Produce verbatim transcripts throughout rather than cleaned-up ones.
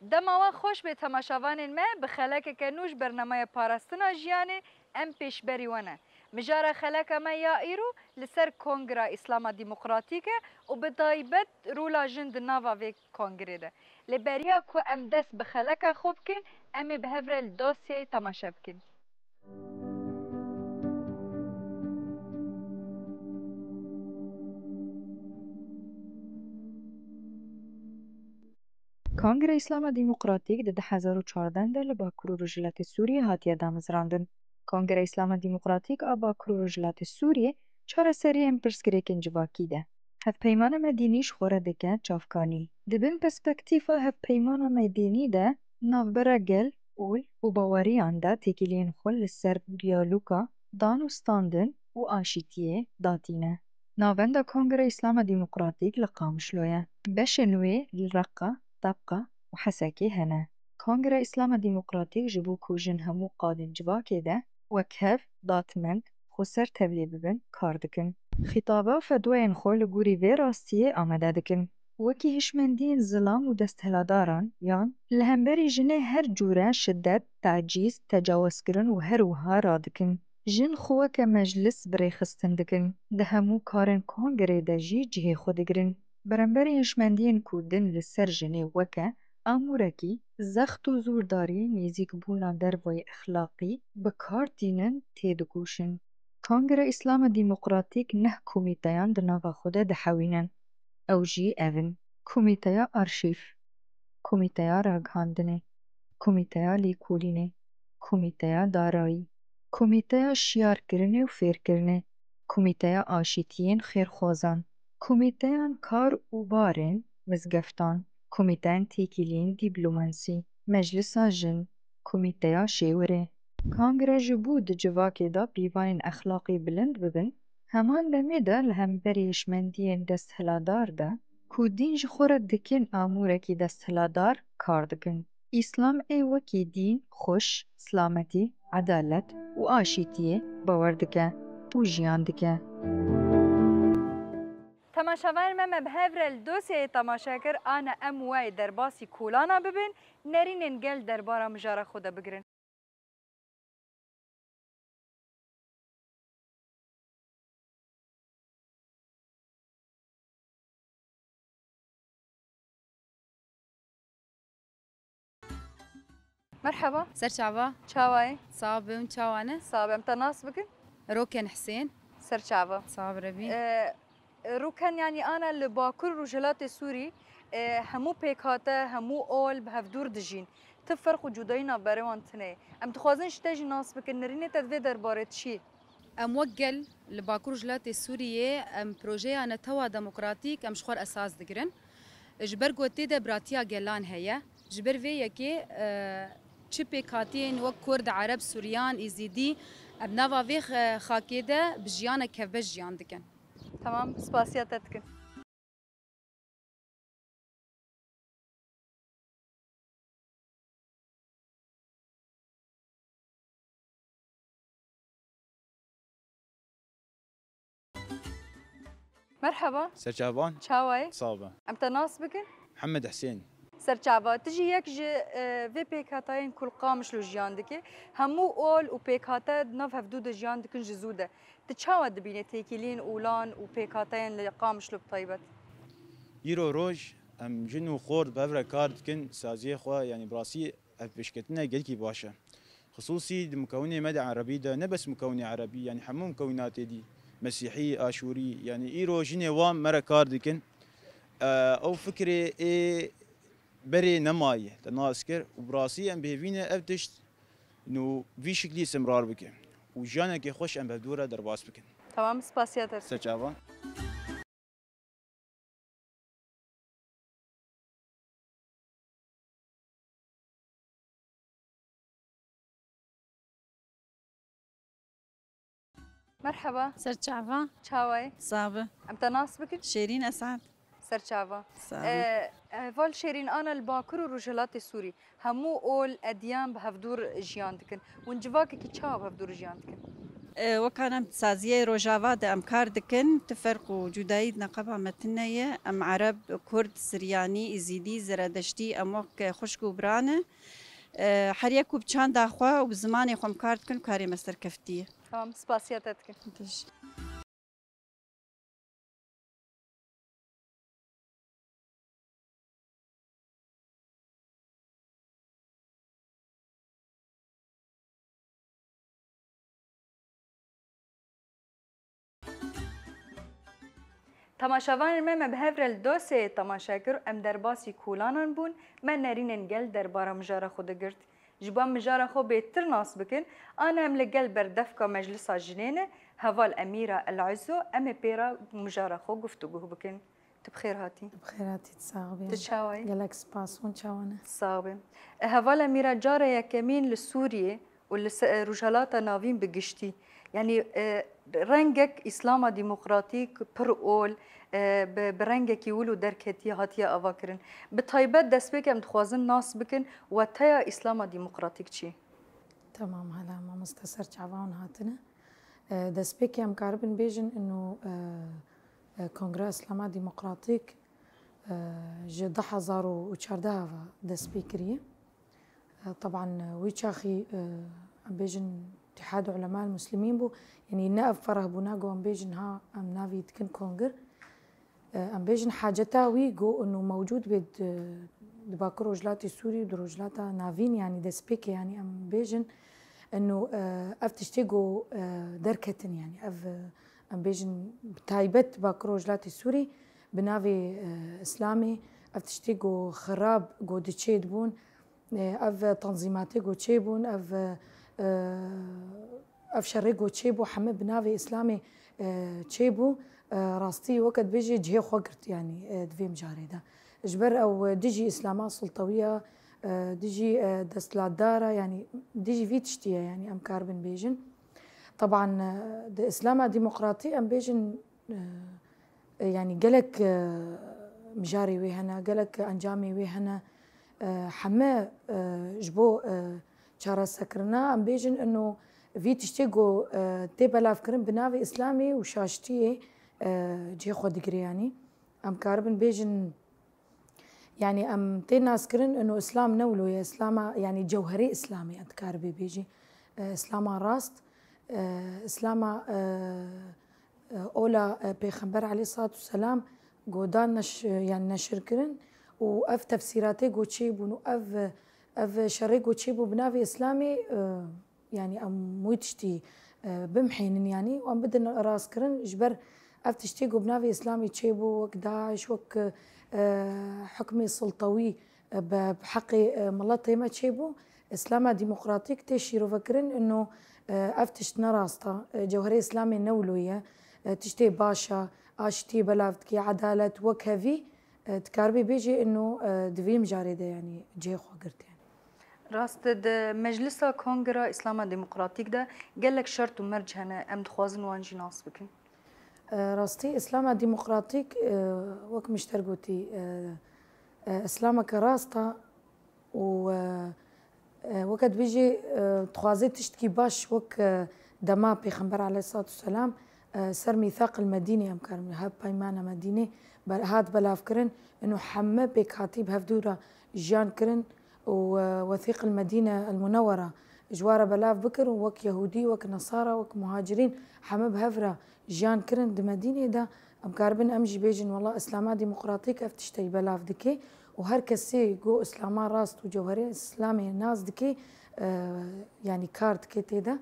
Dema we xweş bê temaşevanên me, bi xelekeke nû ji bernameya Parastina Jiyanê em pêşberî we ne. Mijara xeleka me ya îro li ser Kongra Îslama Demokratîk e û bi taybet rola jin di nava vê kongrê de. Lê beriya ku em dest bi xeleka xwe bikin, em ê bi hev re li dosyayê temaşe bikin. Kongre Îslama Demokratîk di du hezar û çardeh de li Bakur û Rojhilatê Sûriyê hatiye damezrandin. Kongre Îslama Demokratîk a Bakur û Rojhilatê Sûriyê çareseriyên pirsgirêkên civakî de hevpeymana medînî ji xwe re dike çavkanî. Di bin perspektîfa hevpeymana medînî de navbera gel, ol û baweriyan de têkiliyên xwe li ser diyaloga, danûstandin û aşîtiyê datîne. Navenda Kongreya Îslama Demokratîk li Qamişlo ye. Beşên wê li Reqa, Tebqa û Hesekê hene. Kongreya Îslama Demokratîk ji bo ku jin hemû qadên civakê de wekhev, dadmend, xweser tevlî bibin, kar dikin. Xîtaba fedweyên xwe li gorî vê rastiyê amade dikin. Wekî hişmendiyên zilam û desthiladaran yan li hemberî jinê her cûre şidet, tecîz, tecawizkirin û her wiha radikin. Jin xwe weke meclis bi rêxistin dikin. Di hemû karên kongrê de jî cihê xwe digirin. Beramberî hişmendiyên ku din li ser jinê weke amûrekî, zext û zordarî, nêzîkbûna dervayî exlaqî bi kar tînin, têdikoşin. Kongreya Îslama Demokratîk neh komîteyan di nava xwe de dihewînin. Ew jî ev in: Komîteya Arşîv, Komîteya Ragihandinê, Komîteya Lêkolînê, Komîteya Darayî, Komîteya Şiyarkirinê û Fêrkirinê, Komîteya Aşîtiyên Xêrxwazan, Komîteyan Kar û Barên Mizgeftan, Komîteyên Têkiliyên Dîplomasî, Meclisa Jin, Komîteya Şêwirê. Kongre ji bo di civakê de pîvanên exlaqî bilind bibin, heman demê de li hemberî hişmendiyên desthiladar de ku dîn ji xwe re dikin amûrekî desthiladar kar dikin. Îslam ê wekî dîn xweş, silametî, edalet û aşîtiyê bawer dike û jiyan dike. Temaşevanên me, me bi hev re li dosyayê temaşe kir, ana em wê derbasî kolana bibin, nerînên gel derbara mijara xwe de bigirin. Merhaba. Ser çava. Çawa ye? Sax bim, çawa ne? Sax bim, te nas bikin? Roken Husên. Ser çava. Sax bi rebî. Ee, Rûken, yanî ana li Bakur û Rojhilatê Sûrî, e, hemû pêkhate, hemû ol bi hevdûr dijîn. Ti ferq û cudayî navberê wan tune ye. Em dixwazin ji te jî nas bikin, nerînê te di vê derbarê çi ye? Em wek gel li Bakur Rojhilatê Sûriyê em projeya netewa demokratîk em ji xwe re esas digirin. Ji ber ku tê de biratiya gelan heye. Ji ber vê yekê, e, çi pêkhatiyên wek Kurd, Ereb, Suryan, Êzîdî, em nava vê xe-, xakê de bi jiyanek hevbeş jiyan dikin. Tamam, spasiya te dikin. Merhaba. Serçavan. Çawa ye? Sax be. Em te nas bikin? Mihemed Husên. Serçava. Tu jî yek ji, e, vê pêkhatayên ku li Qamişlo jiyan dike. Hemû ol û pêkhate di nav hevdû de jiyan dikin ji zû de. Tu çawa dibînî têkiliyên olan û pêkhateyên li Qamişlo bi taybet? Îro roj em jin û xort bi hev re kar dikin, saziyê xwe, yanî bi rastî ev pêşketina gelkî baş e. Xisûsî di mukewinê me de erebî de, ne bes mukewinê erebî, yanî hemû mukewinatê dî, mesîhî, aşûrî, yanî îro jinê wan me re kar dikin. E, ew fikrê ê berê nemaye, te nas kir û bi rastî em bi hêvî ne ev tişt nû vî şiklî istimrar bike û jiyanekê xweş em bi hevdû re derbas bikin. Tamam, spasiya te. Ser çavan. Merhaba. Ser çava. Çawa ye? Sax be. Em te nas bikin? Şêrîn Esad. Ser çava. Sax be. Ee, heval Şêrîn, ana li Bakur û Rojhilatê Sûrî hemû ol, edyan bi hevdûr jiyan dikin. Hûn civakekî çawa bi hevdûr jiyan dikin? E, weka em di saziyê Rojava de em kar dikin, tu ferq û cudayî di neqeba me tune ye. Em Ereb, Kurd, Siryanî, Îzîdî, Zeredeştî, em wek xwişk û bira ne. E, her yek û bi çanda xwe û bi zimanê xwe em kar dikin, karê me serkeftî ye. Tamam, spasiya te dikin. Teş- Temaşevanên me, me bi hev re li dosyayê temaşe kir û em derbasî kolanan bûn, me nerînên gel derbara mijara xwe digirt. Ji bo em mijara xwe bêtir nas bikin, an em li gel berdevka Meclisa Jinê ne, heval Emîra El Izzo, em ê pê re mijara xwe guftûguh bikin. Tu bi xêr hatî. Bi xêr hatî, tu sax bî. Tu çawa yî? Gelek spas, hûn çawa ne? Sax bî. Heval Emîra, cara yekemîn li Sûriyê û li se-, Rojhelata Navîn bi giştî. Yanî, e, rengek Îslama Demokratîk pir ol, e, bi, bi rengekî wilo derketiye, hatiye avakirin. Bi taybet destpêkê em dixwazin nas bikin weteya Îslama Demokratîk çi? Tamam, hela mamoste ser çava hûn hatine. E, destpêkê em karibin bêjin ino, e, e, Kongra Îslama Demokratîk, e, ji du hezar û çardeh ve dest pê kiriye. E, teban, e, wî çaxî, e, em bêjin Îtîhad Ulema Muslimîn bû. Yanî ne ev fereh bûna ku em bêjin ha em navî dikin Kongir. E, em bêjin haceta wî ku ino mewcûd bê di, di Bakur Rojhilatê Sûrî û di Rojhilata Navîn, yanî destpêkê, yanî em bêjin ino, e, ev tiştê ku, e, derketin, yanî ev, e, em bêjin bi taybet Bakur Rojhilatê Sûrî bi navê, e, Îslamê, ev tiştê ku xirab ku diçêdibûn, e, ev tanzîmatê ku çêbûn, ev, e, ev şerê ku çêbû, heme bi navê Îslamê, e, çêbû, e, rastî weke dibêjê cihê xwe girt, yanî, e, di vê mijarê de. Ji ber ew, e, dijî Îslama sultewiya, e, dijî, e, desthilatdara, yanî dijî vî tiştî ye, yanî em karibin bêjin. Teban, e, di Îslama demokratî em bêjin, e, e, yanî gelek, e, mijarê wê hene, gelek encamê wê hene. E, heme, e, ji bo, e, çareserkirina, em bêjin ino vî tiştê ku, e, tê belavkirin bi navê Îslamê û şaştiyê, e, cihê xwe digire, yanî. Em karibin bêjin, yanî em tê naskirin ino Îslam ne wilo ye, Îslama, yanî cewherê Îslamê, em dikaribê bêjî, e, Îslama rast, e, Îslama, e, e, ola, e, Pêxember aleyhissalatu vesselam godan neş-, yanî neşir kirin û ev tefsîratê ku çêbûn û ev, ev şerê ku çêbû bi navê Îslamê, e, yanî em wî tiştî, e, bimhênin, yanî em bidin rastkirin ji ber ev tiştê ku bi navê Îslamê çêbû, wek DAIŞ, wek, e, hukmê sultewî, e, bi, bi heqê, e, miletê me çêbû. Îslama demokratîk tê şîrovekirin, ino, e, ev tişt ne rast e, e, cewherê Îslamê ne wilo ye, e, tiştê baş e, aştiyê belav dike, edalet, wekhevî, e, dikaribê bêjê ino, e, di vê mijarê de, yanî cihê xwe girt, yanî. Rast e, di Meclisa Kongra Îslama Demokratîk de gelek şert û merc hene, em dixwazin wan jî nas bikin. E, rastî, Îslama Demokratîk, e, wek min ji te re gotî, e, e, Îslameke rast e û, e, e, weke dibêjî, e, dixwaze tiştkî baş wek, e, dema Pêxember aleyhissalatu vesselam, e, ser Mîthaq el Medînê, em karin, Hevpeymana Medînê, be-, hat belavkirin, ino heme pêkhatî bi hevdû re jiyan kirin û, e, Wethîq el Medîne el Munewwera ji wa re belav bikir û wek Yehûdî, wek Nesara, wek Muhacirîn, heme bi hev re jiyan kirin di Medînê de, em karibin em jî bêjin, wela Îslama demokratîk ev tişteyî belav dike û her kesê ku Îslama rast û cewherê Îslamê nas dike, e, yanî kar dike tê de.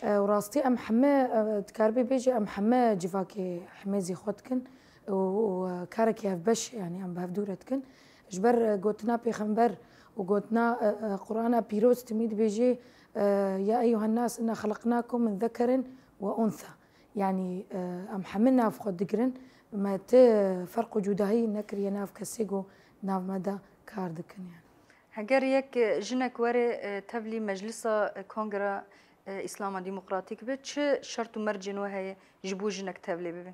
E, û rastî em heme, e, dikaribê bêjî, em heme civakê hemêzî xwe dikin û, û, e, karekî hevbeş, yanî em bi hevdû re dikin. Ji ber, e, gotina Pêxember û gotina, e, e, Qur'ana Pîroz timî dibêjî, e, "Ya eyyuhen nas inna xelaqnakum min zekerin ve untha." Yanî, e, em hemî nav xwe digirin, me ti ferq û cudahî nekiriye nav kesê ku nav me de kar dikin, yanî. Heger yek jinek were, e, tevlî Meclisa, e, Kongra, e, Îslama Demokratîk be, çi şert û mercên we heye ji bo jinek tevlê bibe?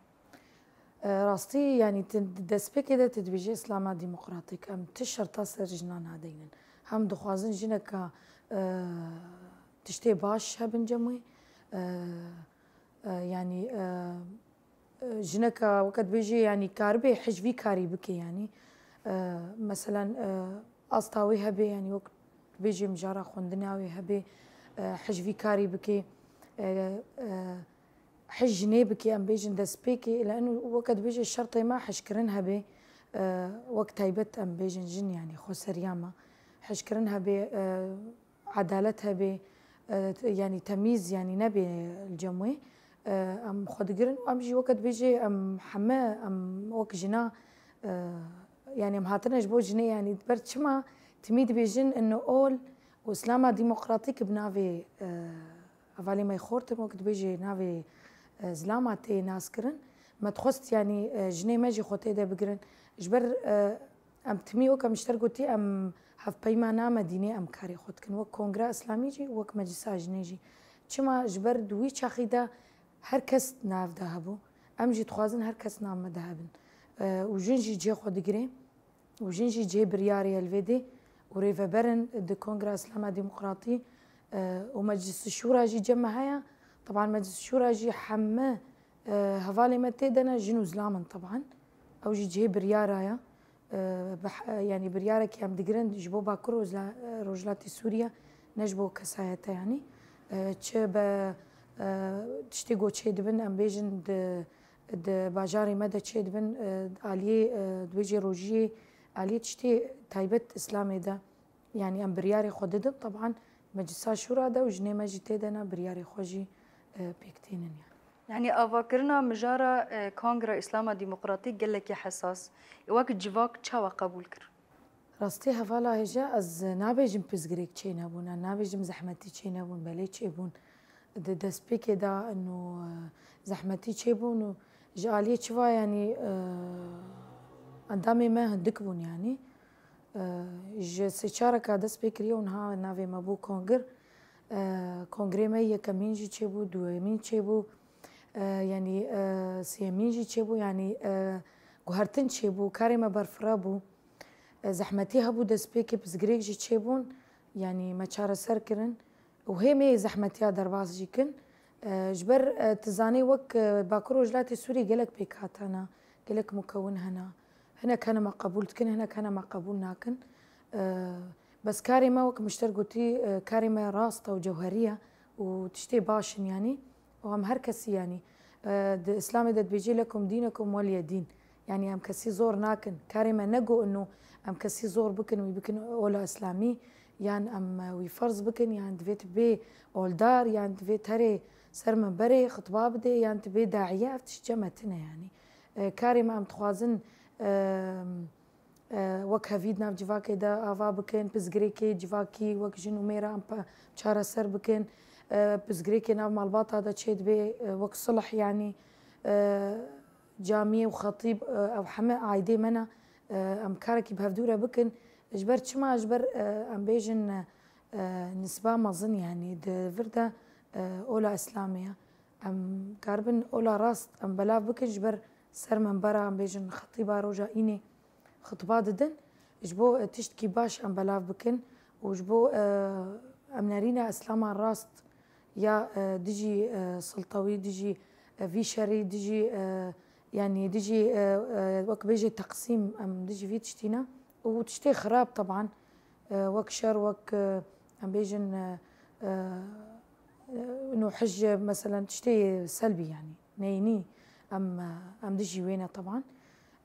E, rastî, yanî, ti, destpêkê de tu dibêjî Îslama Demokratîk, em ti şerta ser jinan nadeynin. Hem dixwazin jineka, e, tiştê baş hebin cem wê, e, e, yanî, e, e, jineka weke dibêjê, yanî karibe hej vî karî bike, yanî, e, meselen, e, asta wê hebe, yanî wek dibêjê mijara xwendina wê hebe, e, hej vî karî bike, e, e, hej jinê bike, em bêjin destpêkê, li eno weke dibêje şertê me hejkirin hebe, e, wek taybet em bêjin jin, yanî xweseriya me hejkirin hebe, e, edalet hebe, e, t-, yanî temîz, yanî nebe li cem wê. E, em xwe digirin û em jî weke dibêje em heme, em wek jina, e, yanî em hatine ji bo jinê, yanî ber çima timî dibêjin ino ol û Îslama Demokratîk bi navê, e, hevalê me xort in, wek dibêje navê, e, zilama tê naskirin. Me dixwest, yanî, e, jinê me jî xwe tê de bigirin. Ji ber, e, em timî wek em ji te re gotî, em hevpeymana me dînê em karê xwe dikin. Wek Kongra Îslamî jî, wek Meclisa Jinê jî. Çima? Ji ber di wî çaxî de her kes nav de hebû. Em jî dixwazin her kes nav me de hebin. E, û jin jî cihê xwe digire. Û jin jî cihê biryarê ye li vê dê û rêveber in di Kongra Îslama Demokratî, e, û Meclis Şûra jî cem me heye. Teban Meclis Şûra jî heme, e, hevalê me tê de ne, jin û zilam in teban. Ew jî cihê biryara ye. E, bi he-, yanî biryarekî em digirin ji bo Bakur Rojla-, Rojhilatê Sûriye, ne ji bo kesayete yanî. E, çi be, e, tiştê ku çêdibin, em bêjin di di bajarê me de çêdibin, e, aliyê, e, dibêjê rojiyê, aliyê tiştê taybet Îslamê de, yanî em biryarê xwe didin, teban Meclisa Şûra de û jinê me jî tê de ne, biryarê xwe jî, e, pêk tînin yanî. Yanî avakirina mijara, e, Kongra Îslama Demokratîk gelekî hesas, wek civak çawa qebûl kir? Rastî hevala hêja, ez nabêjim pirsgirêk çênebûn, ez nabêjim zehmetî çênebûn, belê çêbûn. Di destpêkê de ino, e, zehmetî çêbûn û ji aliyê çiva, yanî, e, endamê me hindik bûn, yanî. E, ji sê çareka dest pê kiriye û niha navê me bû kongir. E, kongrê me yekemîn jî çêbû, duyemîn çêbû, e, yanî, e, sêyemîn jî çêbû, yanî, e, guhertin çêbû, karê me berfireh bû. E, zehmetî hebû, destpêkê pirsgirêk jî çêbûn, yanî me çareser kirin û hê me yê zehmetiya derbas jî kin. E, ji ber, e, tu zanî wek, e, Bakur Rojhilatê Sûriyê gelek pêkhat hene, gelek mukewin hene. Hinek hene me qebûl dikin, hinek hene me qebûl nakin. E, bes karê me wek min ji te re gotî, e, karê me rast e û cewherî ye û tiştê baş in yanî. Û em her kesî, yanî, e, di Îslamê de dibêjê lekum dînekum weliye dîn. Yanî em kesî zor nakin. Karê me ne ku ino em kesî zor bikin, wî bikin ola Îslamî, yan em, e, wî ferz bikin, yan divê tu bê oldar, yan divê tu herê ser minberê xitba bidê, yan tu bê daîye, ev tişt cem me tune yanî. E, karê me em dixwazin, e, e, wek hevî di nav civakê de ava bikin, pirsgirêkê civakî wek jin û mêra em pa-, çareser bikin, e, pirsgirêkê nav malbata de çêdibe, e, wek sulh, yanî, e, camiyê û xetîb, e, ew heme aîdê me ne, e, em karekî bi hevdû re bikin. Ji ber çima? Ji ber, e, em bêjin, e, nisba mezin, yanî di vir de, e, ola Îslamê ye. Em karibin ola rast em belav bikin, ji ber ser minbera, em bêjin xetîba roja înê xitba didin, ji bo, e, tiştkî baş em belav bikin û ji bo, e, em nerîna Îslama rast ya, e, dijî, e, siltewî, dijî, e, vî şerî, dijî, e, yanî dijî, e, e, wek bêjê teqsîm, em dijî vî tiştî ne. Û tiştê xirab teban, e, wek şer, wek, e, em bêjin, e, e, e, ino hij, meselen, tiştê selbî, yanî neyînî, em, em dijî wê ne teban.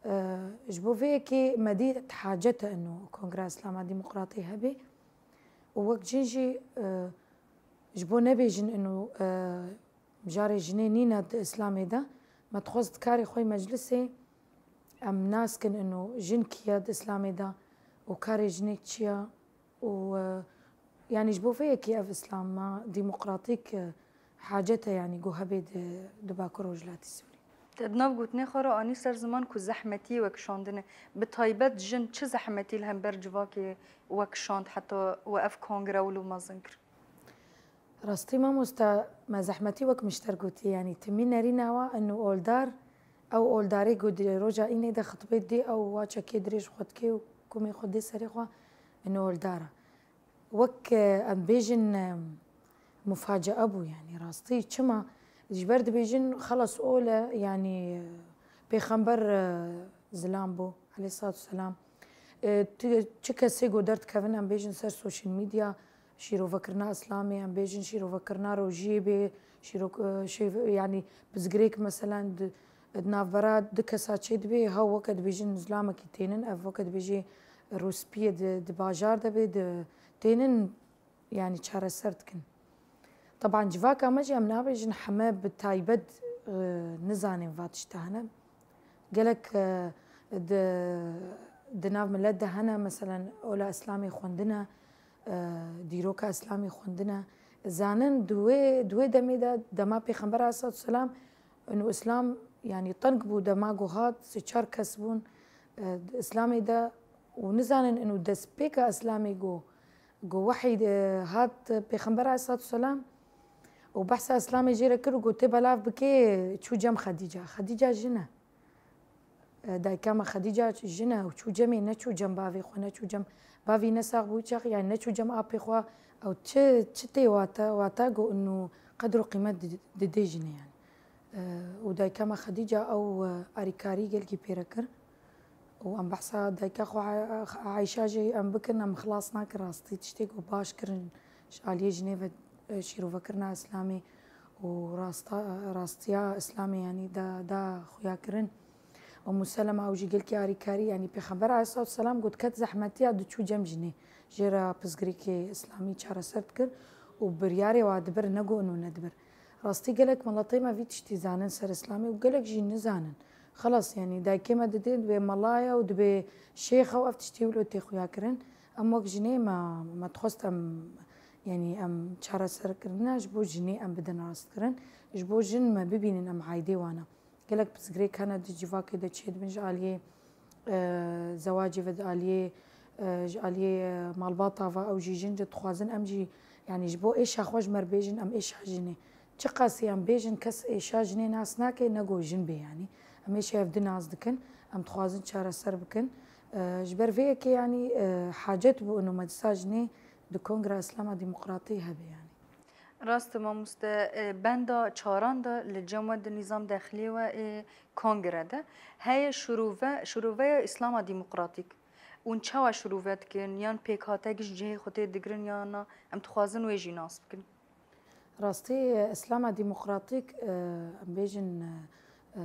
E, ji bo vê yekê me dî hacet e ino Kongra Îslama Demokratê hebe û wek cin jî, e, ji bo nebêjin ino, e, mijarê jinê nîne di Îslamê de, me dixwest karê xwe yê meclisê em nas kin ino jin kî ye di Îslamê de û karê jinê çi ye. Û, e, yanî ji bo vê yekê ev Îslama demokratîk, e, hacet e, yanî ku hebe di, di Bakur Rojhilatê Sûrî. Te di nav gotinê xwe re anî ser ziman ku zehmetiyê wekişandin e. Bi taybet jin çi zehmetî li hember civakê wekişand heta we ev kongre wilo mezin kir? Rastî mamoste, me zehmetî wek min ji te re gotiye, yanî timî nerîna wa ino oldar, ew oldarê ku di roja înê de xitbê dê, ew wa çekê dirêj xwe dikê û komê xwe dê serê xwe, ino oldar e. Wek, e, em bêjin, e, Mufacaa bû, yanî rastî çima? Ji ber dibêjin xelas ole, yanî pêxember, e, zilam bû, aleyhissalatu vesselam. E, tu, çi kesê ku derdikevin, em bêjin ser social media, şîrovekirina Îslamê, em bêjin şîrovekirina rojiyê bê, şîrok-, e, şêv-, yanî pirsgirêk meselen di, di navbera du kesa çê dibe, ha weke dibêjin zilamekî tênin, ev weke dibêjê rûspiyê di, di bajar de bê, di, tênin, yanî çareser dikin. Teban civaka me jî em nabêjin heme bi taybet, e, nizanin va tişta hene. Gelek, e, di, di nav milet de hene, meselen, ola Îslamê xwendine, e, dîroka Îslamê xwendine. Zanin di wê, di wê demê de, dema Pêxember aleyhissalatu vesselam, û Îslam, yanî teng bû, dema ku hat, sê çar kes bûn, e, di Îslamê de û nizanin û destpêka Îslamê ku, ku wehî de hat Pêxember aleyhissalatu vesselam û behsa Îslamê jê re kir û got, tê belav bike, çû cem Xedîca. Xedîca jin e. E, dayika me Xedîca jin e û çû cemê, neçû cem bavê xwe, neçû cem bavî nesax bû çax, yanî neçû cem apê xwe. Ew çi, çi tê wate, wate ku û qedr û qîmet di-, didê jinê yanî. E, û dayika me Xedîca ew, e, arîkarî gelkî pê re kir. Û em behsa dayika xwe A-, Ayşa jî em bikin, em xilas nakin rastî. Tiştê ku baş kirin ji aliyê jinê ve, e, şîrovekirina Îslamê û rasta-, rastiya Îslamê, yanî da, da xuya kirin. Ummu Selema ew jî gelkî arîkarî, yanî Pêxember aleyhissalatu vesselam got, ket zehmetiya diçû cem jinê. Jê re pirsgirêkê Îslamî çareser dikir û biryarê wa dibir, ne got û nedibir. Rastî gelek miletê me vî tiştî zanin ser Îslamê û gelek jî nizanin. Xelas, yanî dayikê me didê, dibê mela ye û dibê şêx e û ev tiştî wilo tê xuya kirin. Em wek jinê me, me dixwest em, yanî em çareserkirina ji bo jinê em bidin rastkirin. Ji bo jin me bibînin em aîdê wan e. Gelek pirsgirêk hene di civakê de çêdibin ji aliyê, e, zewacê ve, di aliyê, e, ji aliyê, e, malbata ve, ew jî jin jî dixwazin em jî, yanî ji bo êşa xwe ji me re bêjin, em êşa jinê. Çiqasî em bêjin, kes êşa jinê nas nake, ne got jin bê yanî. Em êşa ev du nas dikin, em dixwazin çareser bikin. E, ji ber vê yekê yanî, e, hacet bû û me dîsa jinê di Kongra Îslama Demokratî hebe yanî. Rast e mamoste, e, benda çaran de li cem we di nîzam dexiliyê we ê kongre de heye şirove, şiroveya Îslama Demokratîk. Hûn çawa şirove dikin? Yan pêkhate giş cihê xwe tê digirin yan na? Em dixwazin wê jî nas bikin. Rastî, e, Îslama Demokratîk, e, em bêjin, e, e,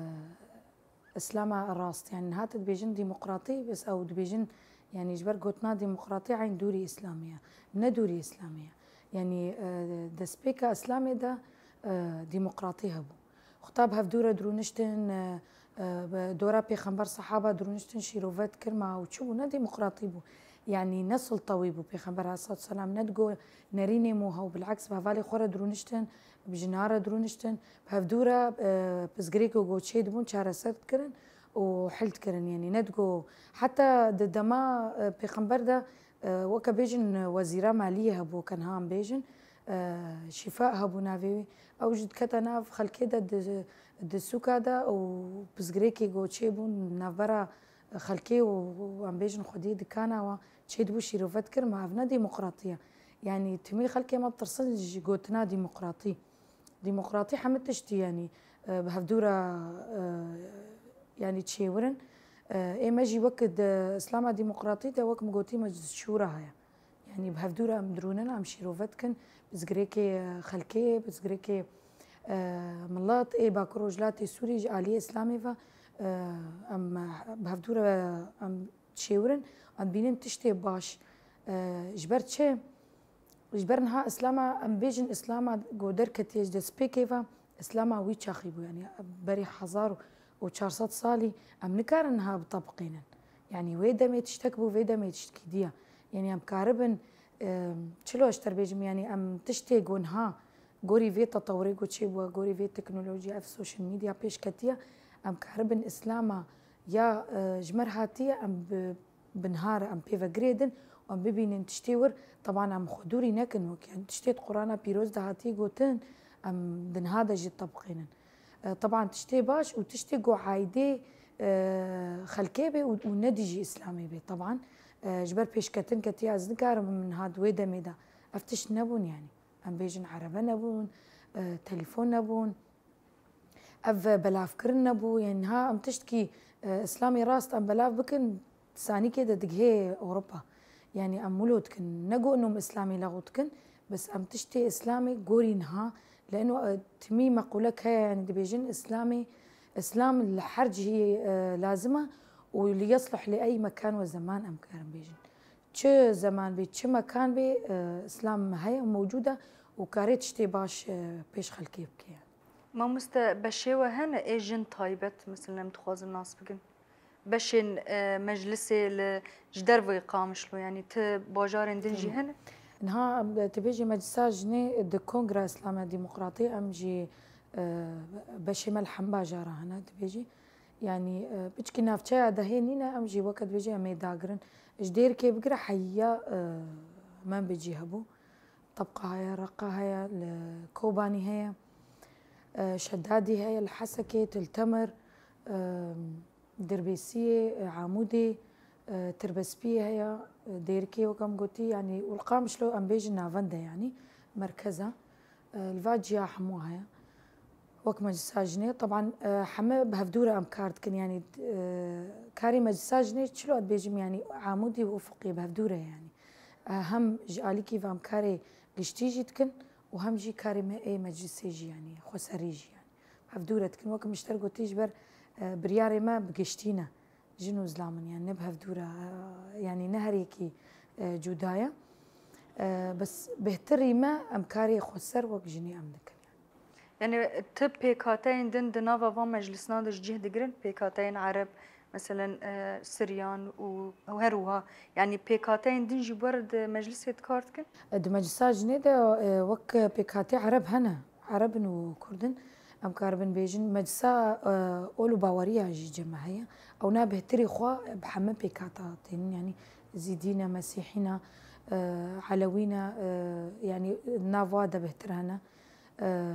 Îslama rast, yanî niha tu dibêjin demokratî, bes ew dibêjin, yanî ji ber gotina demokratî eyn dûrî Îslamî ye. Ne dûrî Îslamî ye. Yanî, e, destpêka Îslamê de, e, demokratî hebû. Xwe ta bi hevdû re dirûniştin, e, e, bi dora pêxember sehaba dirûniştin, şîrove dikir, ma ew çi bû? Ne demokratî bû. Yanî ne sulta wî bû pêxember aleyhissalatu vesselam, ne digo nerînê Moha û bileks bi hevalê xwe re dirûniştin, bi jina re dirûniştin, bi hevdû re, e, pirsgirêk û goçê dibûn çareser dikirin û hil dikirin. Yanî ne digo heta di dema, e, pêxember de, e, weke bêjin wezîra maliyê hebû, weke niha em bêjin, e, şîfa hebû navê wî. Ew jî dikete nav xelkê de di, di sûka de û pirsgirêkê goçê bûn navbera xelkê û, û em bêjin xwedî dikana wan çêdibû şîrove dikir, ma ev ne demokratî ye. Yanî timî xelkê me ditirsin ji gotina demokratî. Demokratî hemî tiştî, yanî, e, bi hevdû re, e, yanî çêwir in. E, ê me jî wek di Îslama Demokratî de wek min gotî me şûra heye. Yanî bi hevdû re em dirûnin, em şîrove dikin, pirsgirêkê xelkê, pirsgirêkê, e, milet ê Bakur Rojhilatê Sûrî ji aliyê Îslamê ve, e, em bi hevdû re em çêwir in, em dibînin tiştê baş. E, ji ber çi? Ji ber niha Îslama, em bêjin Îslama ku derketiye ji destpêkê ve, Îslama wî çaxî bû, yanî berî hezar û çar sed salî em nikarin niha bitebiqînin. Yanî wê demê tiştek bû, vê demê tiştkî diye. Yanî em karibin, e, çilo ji te re bêjim, yanî em tiştê ku niha gorî vê tetewirê ku çêbûye, gorî vê teknolojiyê, ev social media pêş ketiye, em karibin Îslama ya, e, ji me re hatiye, em bi, bi niha re em pê ve girêdin û em bibînin tiştê wir. Teban em xwe dûrî nekin wek, yanî tiştê di Qur'ana Pîroz de hatiye gotin, em di niha de jî ditebiqînin. E, teban tiştê baş û tiştê ku aîdê, e, xelkê bê û, û ne dijî Îslamê bê. Teban, e, ji ber pêşketin ketiye, ez nikarim min niha di wê demê de ev tişt nebûn yanî. em bêjin erebe nebûn, e, telefon nebûn. Ev belavkirin nebû, yani niha em tiştkî, e, Îslamê rast em belav bikin, sanîkê de digihê Ewropa. Yani em wilo dikin, ne ku em Îslamê lexû dikin, bes em tiştê Îslamê gorî niha, leno, e, timî meqûlek heye, yani dibêjin Îslamê, Îslam li her cihî, e, lazim e û li yeslih li ey mekan we zeman em karin bêjin. Çi zeman bê, çi mekan bê, e, Îslam heye, mewcûd e û karê tiştê baş, e, pêş xelkê bike yani. Mamoste, beşê we hene ê jin taybet, mesela em dixwazin nas bikin? Beşên, e, meclisê li ji derveyî Qamişlo, yani ti bajarên din jî hene? Niha, e, tu bêjî Meclisa Jinê di Kongra Îslama Demokratî em jî, e, beşê me li hemî bajara hene, tu bêjî. Yani, e, piçkî navçeya dehê nîne, em jî weke dibêjî em ê dagirin. Ji Dêrikê bigire heya, e, Menbicî hebû. Tebqa heye, Reqa heye, li Kobanî heye, e, Şedadî heye, li Hesekê, Til Temir, e, Dirbêsiyê, e, Amûdê, e, Tirbespiyê heye, e, Dêrikê wek em gotî, yanî û li Qamişlo em bêjin navend e, yanî merkez e. E, li va ciya hemû heye. Wek Meclisa Jinê, teban, e, heme bi hevdû re em kar dikin, yanî, e, karê Meclisa Jinê çilo dibêjim, yanî Amûdî û Ufiqê bi hevdû re, yanî. E, hem ji alîkî ve em karê giştî jî dikin û hem jî karê me ê meclisê jî, yanî xweserî jî, yanî bi hevdû re dikin. Wek min ji te re gotî, ji ber, e, biryarê me bi giştî ne. Jin û zilam in, yanî ne bi hevdû re, e, yanî ne her yekî, e, cuda ye. E, bes bêhtirî me em karê xweser wek jinê em dikin. Yani ti pêkhateyên din di nava van meclisna de ji cih digirin, pêkhateyên Ereb, meselen, e, Siryan û, û her wiha. Yani pêkhateyên din jî bi we re di meclisê de kar dikin? E, di meclisa jinê de, e, wek pêkhatê Ereb hene. Ereb in û Kurd in. Em karibin bêjin meclisa, e, ol û baweriya jî cem me heye. Ew na bêhtirî xwe bi heme pêkhata tênin. Yani Zîdî ne, Mesîhî ne, e, Elewî ne, e, yani nav wa de bêhtir hene. E,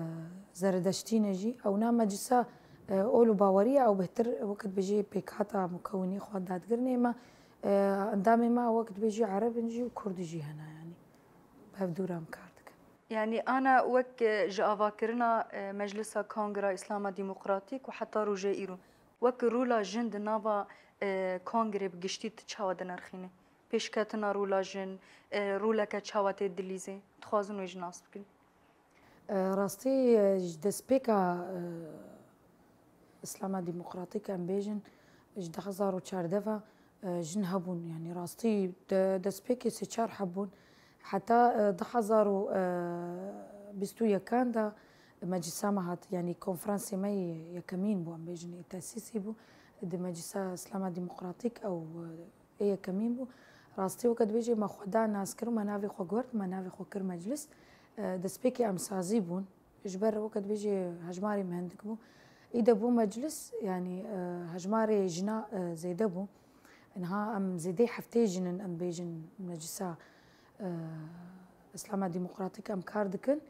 Zeredeştî ne jî. Ew na meclisa, e, ol û baweriya ew bêhtir wekit bêjî pêkhata mukewinî xwe dadigirin. Ê me, e, endamê me wekit bêjî Ereb in jî û Kurd jî hene, yani bi hevdû re em kar dikin. Yani ana wek, e, ji avakirina, e, Meclisa Kongra Îslama Demokratîk û heta roja îro, wek rola jin di nava, e, kongrê bi giştî tu çawa dinirxînî? Pêşketina rola jin, e, roleke çawa tê dilîzê? Dixwazin wê jî nas bikin. E, rastî, e, ji destpêka, e, Îslama Demokratîk em bêjin, ji du hezar û çardeh ve, e, jin hebûn. Yani rastî de-, destpêkê sê çar hebûn. Heta, e, du hezar û bîst û yekan de meclisa me hat, yani konferansê me yê yekemîn bû, em bêjin ê tesîsî bû. Di meclisa Îslama Demokratîk ew, e, ê yekemîn bû. Rastî weke dibêjê me xwe da naskir û me navê xwe guhert, me navê xwe kir meclis. E, destpêkê em sazî bûn. Ji ber weke dibêjê hejmarê me hindik bû. Îde bû meclis, yanî, e, hejmarê jina, e, zêde bû. Niha em zêdeyî heftê jin in, em bêjin meclisa, e, Îslama Demokratîk em kar dikin.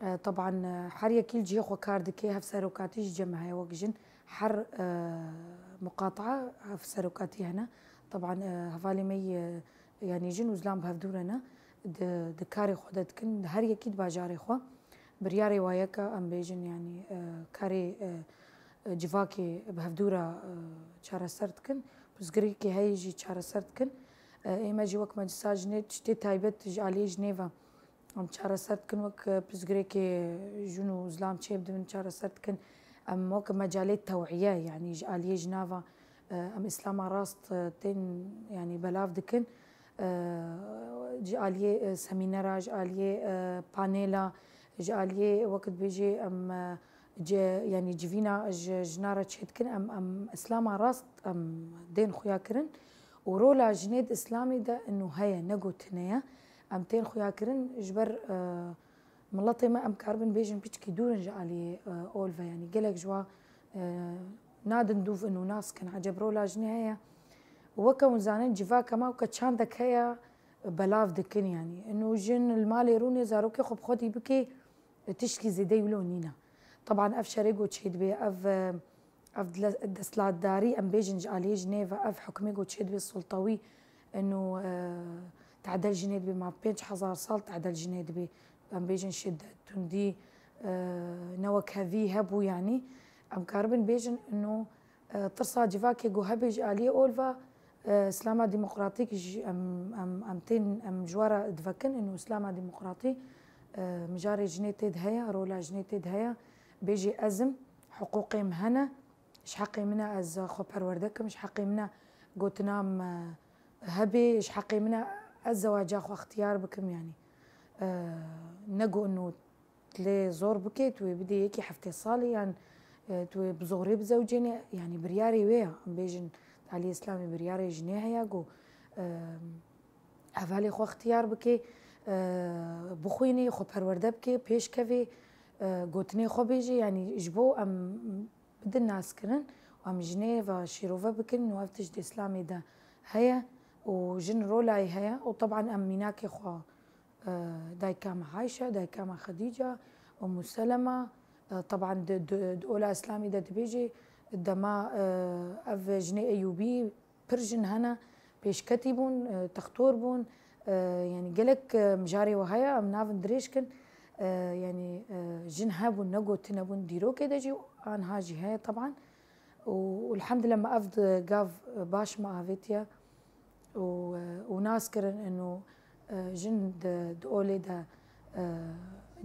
E, teban, e, her yekî li cihê xwe kar dike, hevserokatî ji cem me heye wek jin. Her, e, muqataa hevserokatî hene. Teban, e, hevalê me yê, yanî jin û zilam bi hevdû re ne. Di, di karê xwe de dikin, di her yekî di bajarê xwe. Biryarê wa yek e, em bêjin, yanî, e, karê, e, e, civakê bi hevdû re, e, çareser dikin. Pirsgirêkê heye jî çareser dikin. E, ê me jî wek Meclisa Jinê tiştê taybet ji aliyê jinê ve em çareser dikin, wek, e, pirsgirêkê jin û zilam çêbidin çareser dikin. Em wek mecalê tew'iye, yanî ji aliyê jina ve, e, em Îslama rast, e, tên, yanî belav dikin. E, ji aliyê, e, semînera, ji aliyê, e, panela, ji aliyê wek dibêjê em, e, ce-, yanî civîna ji jina re çêdikin, em, em Îslama rast em tên xuya kirin. Û rola jinê di Îslamê de ino heye, ne gotine ye. Em tên xuya kirin ji ber, e, miletê me, em karibin bêjin piçkî dûr in ji aliyê, e, ol ve, yanî gelek ji wa, e, nadin dûv ino nas kin. Eceb rola jinê heye? Weke hûn zanin civaka me weke çandek heye, belav dikin, yanî. Ino jin li malê rûnê zarokê xwe bi xwedî bikê, tişkî zêde wilo nîne. Teban ev şerê ku çêdibê, ev, ev dile-, desthilatdarî, em bêjin ji aliyê jinê ve, ev hukmê ku çêdibê sultewî, ino, e, tedel jinê dibê, ma pênc hezar sal tedel jinê dibê. em bêjin şiddet, tundî, e, newekhevî hebû, yanî em karibin bêjin ino, e, tirsa civakê ku hebê ji aliyê ol ve, e, Îslama Demokratîk ji, em, em, em tên, em ji we re divekin ino Îslama Demokratî, e, mijarê jinê tê de heye, rola jinê tê de heye, bêjê ez im, hiqûqê min hene, ji heqê min e ez xwe perwerde kim, ji heqê min e gotina min, e, hebê, ji heqê min e ez zewaca xwe ixtiyar bikim, yanî, e, ne ku ino lê zor bike, tu wê bidê yekî heftê salî yan, e, tu wê bi zorê bizewcênê, yanî biryarê wê ya. Em bêjin, di aliyê Îslamê biryarê jinê heye ku, e, hevalê xwe ixtiyar bike, e, bixwînê, xwe perwerde bike, pêş kevê, e, gotinê xwe bêjê, yanî ji bo em bidin naskirin û em jinê ve şîrove bikin û ev tişt di Îslamê de heye û jin rolayê heye û teban em mînakê xwe, e, dayika me Ayşe, dayika me Xedîca, Ummu Selema, e, teban di, di, di ola Îslamê de dibêjê dema, e, ev jinê Eyûbî pir jin hene, pêşketî bûn, e, textor bûn, e, yanî gelek, e, mijarê we heye, em navin dirêj kin, e, yanî, e, jin hebûn, negotine bûn, dîrokê de jî anha jî heye teban. Û, û elhamdulillah me ev di gav, e, baş me avêtiye û, e, û nas kirin ino, e, jin di, di olê de, e,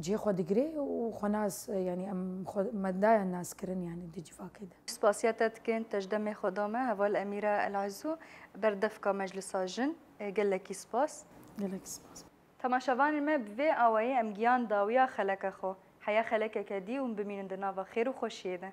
cihê xwe digirê û xwe nas, e, yanî em xwe me daye nas kirin, yanî di civakê de. Spasiya te dikin, te ji demê xwe da me, heval Emîre El Azû, berdevka Meclisa Jin, e, gelekî spas. Gelekî spas. Temaşevanên me, bi vê awayî em gihan dawiya xeleka xwe. Heya xelekeke dî û em bimînin di nava xêr û xweşiyê de.